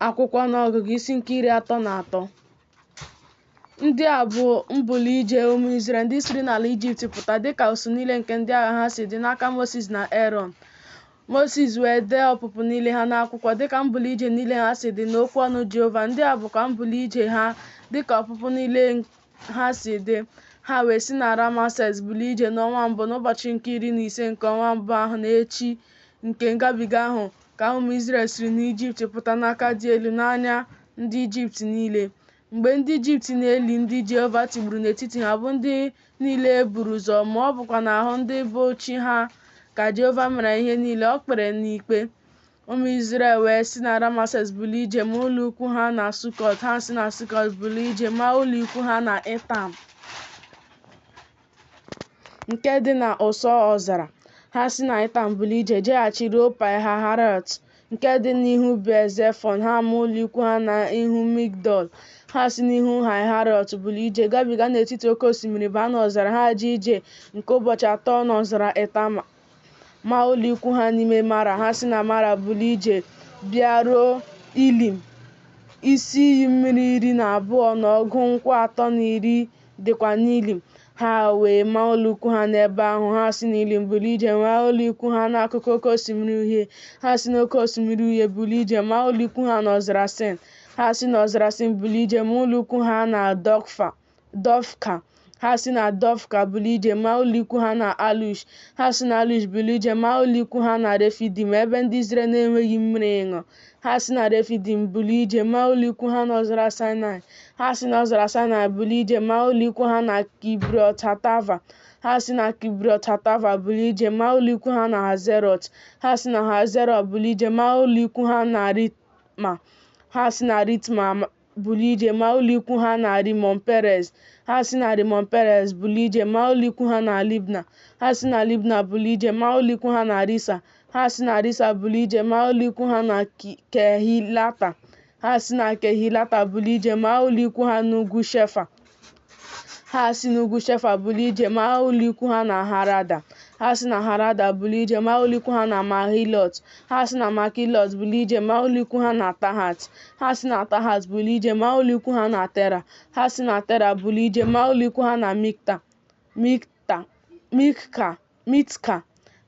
Akwụkwọ Ọnụọgụgụ isi nke 33. Ndị a bụ mbuli ije ụmụ Izrel ndị siri n'ala Ijipt pụta dịka usuu niile nke ndị agha ha si dị n'aka Mosis na Erọn. Mosis wee dee ọpụpụ niile ha n'akwụkwọ dịka mbuli ije niile ha si dị n'okwu ọnụ Jehova. Ndị a bụkwa mbuli ije ha dịka ọpụpụ niile ha si dị. Ha wee si na Rameses bulie ije n'ọnwa mbụ, n'ụbọchị nke 15 nke ọnwa mbụ ahụ, n'echi nke ngabiga ahụ ka ụmụ Izrel siri n'Ijipt pụta n'aka dị elu n'anya ndị Ijipt niile. Mgbe ndị Ijipt na-eli ndị Jehova tigburu n'etiti ha, bụ ndị niile e buru ụzọ mụọ, ọ bụkwa n'ahụ ndị bụ chi ha ka Jehova mere ihe niile o kpere n'ikpe. Ụmụ Izrel wee si na Rameses bulie ije maa ụlọikwu ha na Sukọt. Ha si na Sukọt bulie ije maa ụlọikwu ha na Itam, nke dị n'ụsọ ọzara. Ha si na Itam bulie ije jeghachi ruo Paịhahaịrọt, nke dị n'ihu Bel-zefọn. Ha maa ụlọikwu ha n'ihu Migdol. Ha si n'ihu Haịhaịrọt bulie ije gabiga n'etiti oke osimiri baa n'ọzara. Ha jee ije nke ụbọchị 3 n'ọzara Itam, maa ụlọikwu ha n'ime Mara. Ha si na Mara bulie ije bịaruo Ilim. Isi iyi mmiri 12 na ọgụ nkwụ 310 dịkwa n'Ilim. Ha wee maa ụlọikwu ha n'ebe ahụ. Ha si n'Ilim bulie ije maa ụlọikwu ha n'akụkụ Oke Osimiri Uhie. Ha si n'Oke Osimiri Uhie bulie ije maa ụlọikwu ha n'ọzara Sin. Ha si n'ọzara Sin bulie ije maa ụlọikwu ha na Dọfka. Ha si na Dọfka bulie ije maa ụlọikwu ha na Alush. Ha si na Alush bulie ije maa ụlọikwu ha na Refidim, ebe ndị Izrel na-enweghị mmiri ịṅụ. Ha si na Refidim bulie ije maa ụlọikwu ha n'ọzara Saịnaị. Ha si n'ọzara Saịnaị bulie ije maa ụlọikwu ha na Kibrọt-Hatava. Ha si na Kibrọt-Hatava bulie ije maa ụlọikwu ha na Hazerọt. Ha si na Hazerọt bulie ije maa ụlọikwu ha na Ritma. Ha si na Ritma bulie ije maa ụlọikwu ha na Rimọn Perez. Ha si na Rimọn Perez bulie ije maa ụlọikwu ha na Libna. Ha si na Libna bulie ije maa ụlọikwu ha na Risa. Ha si na Risa bulie ije maa ụlọikwu ha na Kehilata. Ha si na Kehilata bulie ije maa ụlọikwu ha n'ugwu Shefa. Ha si n'ugwu Shefa bulie ije maa ụlọikwu ha na Harada. Ha si na Harada bulie ije maa ụlọikwu ha na Makhelot. Ha si na Makhelot bulie ije maa ụlọikwu ha na Tahat. Ha si na Tahat bulie ije maa ụlọikwu ha na Tera. Ha si na Tera bulie ije maa ụlọikwu ha na Mitka.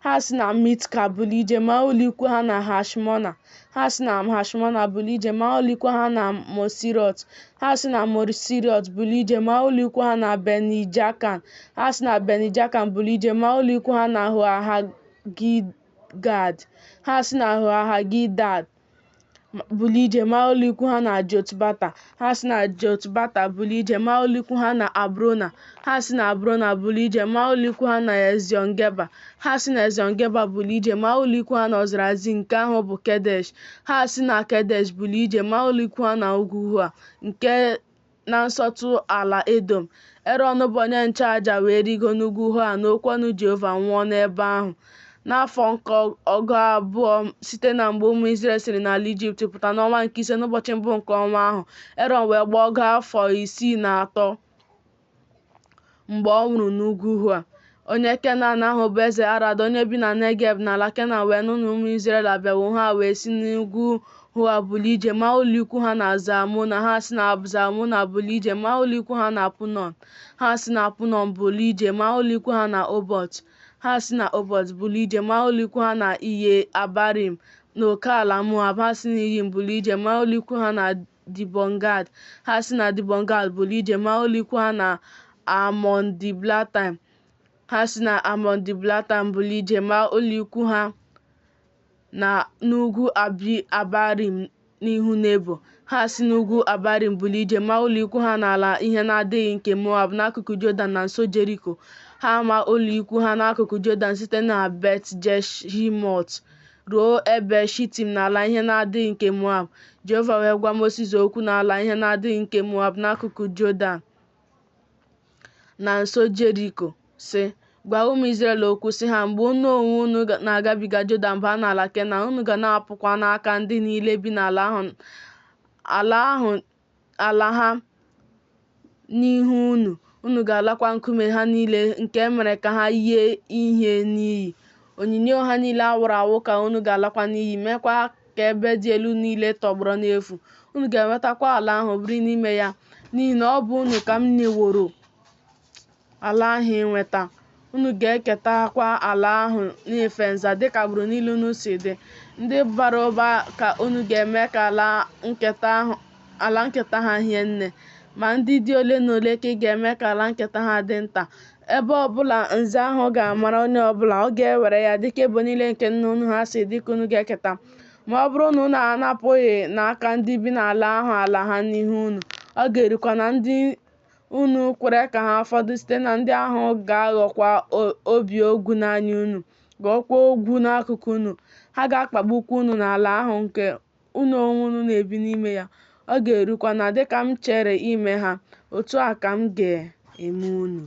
Ha si na Mitka bulie ije maa ụlọikwu ha na Hashmona. Ha si na Hashmona bulie ije maa ụlọikwu ha na Moserot. Ha si na Moserot bulie ije maa ụlọikwu ha na Bene-Jaakan. Ha si na Bene-Jaakan bulie ije maa ụlọikwu ha na Hoa-Hagidgad. Ha si na Hoa-Hagidgad bulie ije maa ụlọikwu ha na Jotbata. Ha si na Jotbata bulie ije maa ụlọikwu ha na Abrona. Ha si na Abrona bulie ije maa ụlọikwu ha na Eziọn-Geba. Ha si na Eziọn-Geba bulie ije maa ụlọikwu ha n'ọzara Zin, nke ahụ bụ Kedesh. Ha si na Kedesh bulie ije maa ụlọikwu ha na ugwu Hoa, nke na nsọtụ ala Edọm. Erọn bụ onye nchụaja wee rịgo n'ugwu Hoa n'okwu ọnụ Jehova nwụọ n'ebe ahụ. N'afọ nke 20 site na mgbe ụmụ Izrel siri n'ala Ijipt pụta, n'ọnwa nke ise, n'ụbọchị mbụ nke ọnwa ahụ, Erọn wee gbaa ọgụ afọ 63 mgbe ọ nwụrụ n'ugwu Hoa. Onye Kenan ahụ bụ eze Arad, onye bi na Negeb n'ala Kenan wee nụ na ụmụ Izrel abịawo. Ha wee si n'ugwu Hoa bulie ije maa ụlọikwu ha na Zalmona. Ha si na Zalmona bulie ije maa ụlọikwu ha na Punon. Ha si na Punon bulie ije maa ụlọikwu ha na Obot. Ha si na Obot bulie ije maa ụlọikwu ha na Iye-Abarim, n'oke ala Moab. Ha si na Iyim bulie ije maa ụlọikwu ha na Dibọn-Gad. Ha si na Dibọn-Gad bulie ije maa ụlọikwu ha na Almọn-Diblataim. Ha si na Almọn-Diblataim bulie ije maa ụlọikwu ha n'ugwu Abarim n'ihu Nebo. Ha si n'ugwu Abarim bulie ije maa ụlọikwu ha n'ala ihe na-adịghị nke Moab n'akụkụ Jọdan na nso Jeriko. Ha maa ụlọikwu ha n'akụkụ Jọdan site na Bet-Jeshimọt ruo Ebel Shitim n'ala ihe na-adịghị nke Moab. Jehova wee gwa Mosis okwu n'ala ihe na-adịghị nke Moab n'akụkụ Jọdan na nso Jeriko, sị, Gwa ụmụ Izrel okwu, sị ha, Mgbe unu onwe unu na-agabiga Jọdan baa n'ala Kenan, unu ga na-apụkwa n'aka ndị niile bi n'ala ahụ ala ha n'ihu unu, unu ga-alakwa nkume ha niile nke e mere ka ha yie ihe n'iyi. Onyinyo ha niile a wụrụ awụ ka unu ga-alakwa n'iyi, meekwa ka ebe dị elu niile tọgbọrọ n'efu, unu ga-enwetakwa ala ahụ, biri n'ime ya, n'ihi na ọ bụ unu ka m nyeworo ala ahụ inweta. Unu ga-eketakwa ala ahụ n'ife nza dịka agbụrụ niile unu si dị. Ndị bara ụba ka unu ga-eme ka ala nketa ha hie nne, ma ndị dị ole na ole ka ị ga-eme ka ala nketa ha dị nta. Ebe ọbụla nza ahụ ga-amara onye ọbụla, ọ ga-ewere ya dịka ebo niile nke nna unu ha si dị ka unu ga-eketa. Ma ọ bụrụ na unu anapụghị n'aka ndị bi n'ala ahụ ala ha n'ihu unu, ọ ga-erukwa na ndị unu kwere ka ha fọdụ site na ndị ahụ ga-aghọkwa obi ogwu n'anya unu, ghọọkwa ogwu n'akụkụ unu, ha ga-akpagbukwa unu n'ala ahụ nke unu onwe unu na-ebi n'ime ya. Ọ ga-erukwa na dịka m chere ime ha, otu a ka m ga-eme unu.